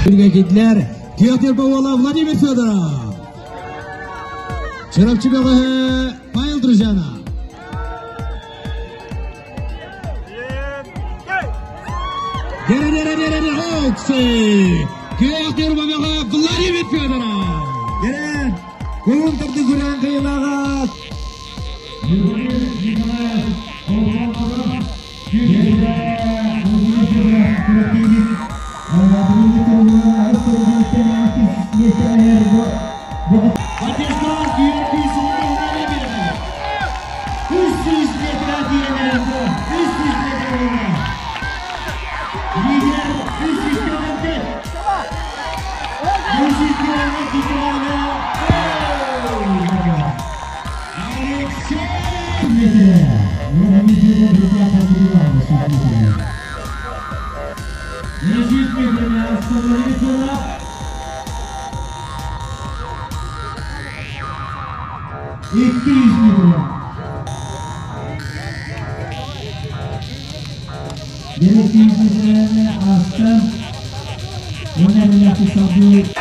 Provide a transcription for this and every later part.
Киирдилэр. Петр Павлов, Владимир Федоров. Чурапчы бөҕөһө Павел Друзьянов. Күөх бөҕө Владимир Федоров. Кэлэн, кулун тарды күрээн кыйылаҕа Поддержка QRP sonunda береді. 300 метр диелер, 300 метр болла. Лидер 300 метр. 300 метр Алексей остановиться. 200 метр. 200 metreni astı. Önemli sabı.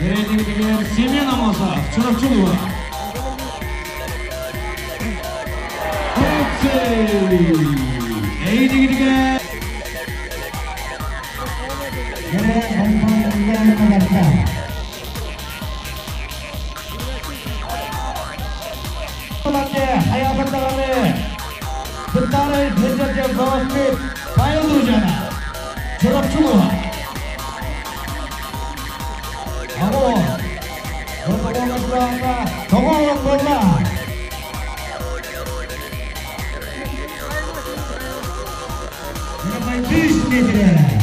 Рейтингтегер Семен Амосов, Чурапчулова. Рейтингтегер Павел Друзьянов, Чурапчулова. Abo, тоҕоон буолла. 100 метр.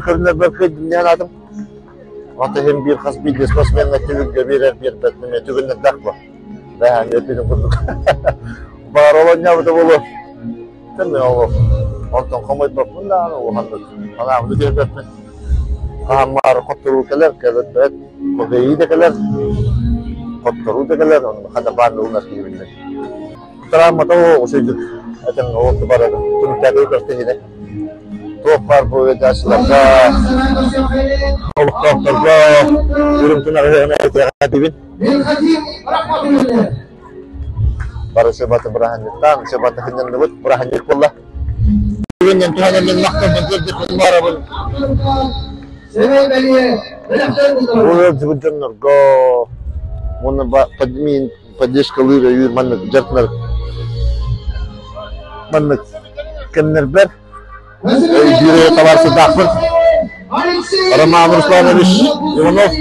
Көрүнэрбэр кыйдым атым. Ата hem bir хас биир спортсменҥа түбүггэ биэрэр биэрбэт эмиэ түгэннэрдээх бу. Бэһээн өтүнүн курдук. Баар олонньообута буолуо. Тэмэ ол онтон хомойбоппун даҕаны улаханнык санаабыты биэрбэппин. Хаһан хотторуу кэлэр, кэлэрбэт, кэйии да кэлэр, хотторуу да кэлэр, онно ханна баар ылынар киһибиннэр. Травмата оҕусуйдук этэн олохто барар түмүктээтэги көртөһүнэ. Туох баар бу ыалдьааччыларга, олохтоохторго үрүҥ тунах ыһыаҕын этиэҕэ Бары сыбаты быраһанньыктаан, сыбаты сынньанныбыт, быраһанньык буолла. Бүгүн түһэн махталбын тиэрдиппин барабын. Бу ыалдьыбыт дьоннорго уонна поддержкалыыр өйүүр маннык дьарыктанар маннык кэмнэрбэр өйдүүр табаарыстардаахпын. Роман Русланович Иванов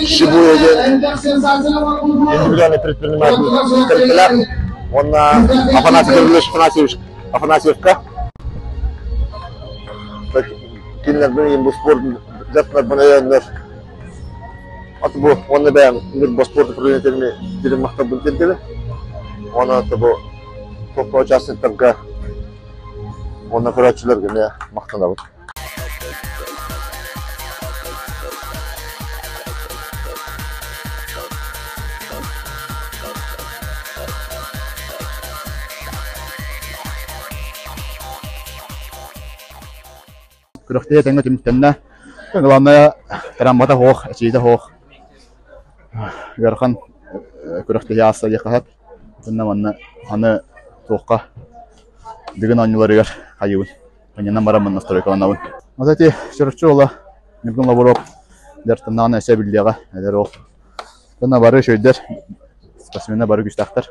Шибуя диэн индивидуальный предприниматель тэрилтэлээх уонна Афанасий Гаврилович Афанасьевич Афанасьевка кинилэрбин бу спорт дьарыктанарбын өйөөннөр Аты бу уонна бэйэм Ньурба спорт управлениетын дириҥ махталбын тиэрдэбин. Уонна аты бу топпо участниктарга уонна көрөөччүлэргэ эмиэ махтанабын. Күрэхтэһии тэҥҥэ түмүктэннэ. Главное, травмата суох, эчийиитэ суох. Ыарахан күрэхтэһии ааста диэххэ сөп. Итиннэ манна аны туохха Дыгын оонньууларыгар хайыыбын. Анньынан бараммын настройкаланабын. Вот эти Чурапчы уола. Ньургун Лавров дьарыктаннаҕына өссө эбиллиэҕэ эдэр уол. Уонна бары үчүгэйдэр, спортсменнар бары күүстээхтэр.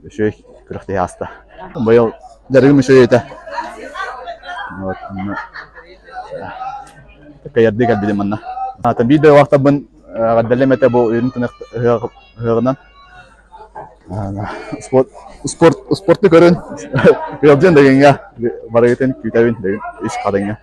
Үчүгэй күрэхтэһии ааста. Быйыл дьарыгым үчүгэй этэ. Вот, кыайардыы кэлбитим манна. Биир да убахтарбын эҕэрдэлиэм этэ бу үрүҥ тунах ыһыаҕынан. Спорт, спорт, спорту көрөн, ыалдьан дэгиҥҥэ барыгытын күүтэбин дэгин үс хатыҥҥа.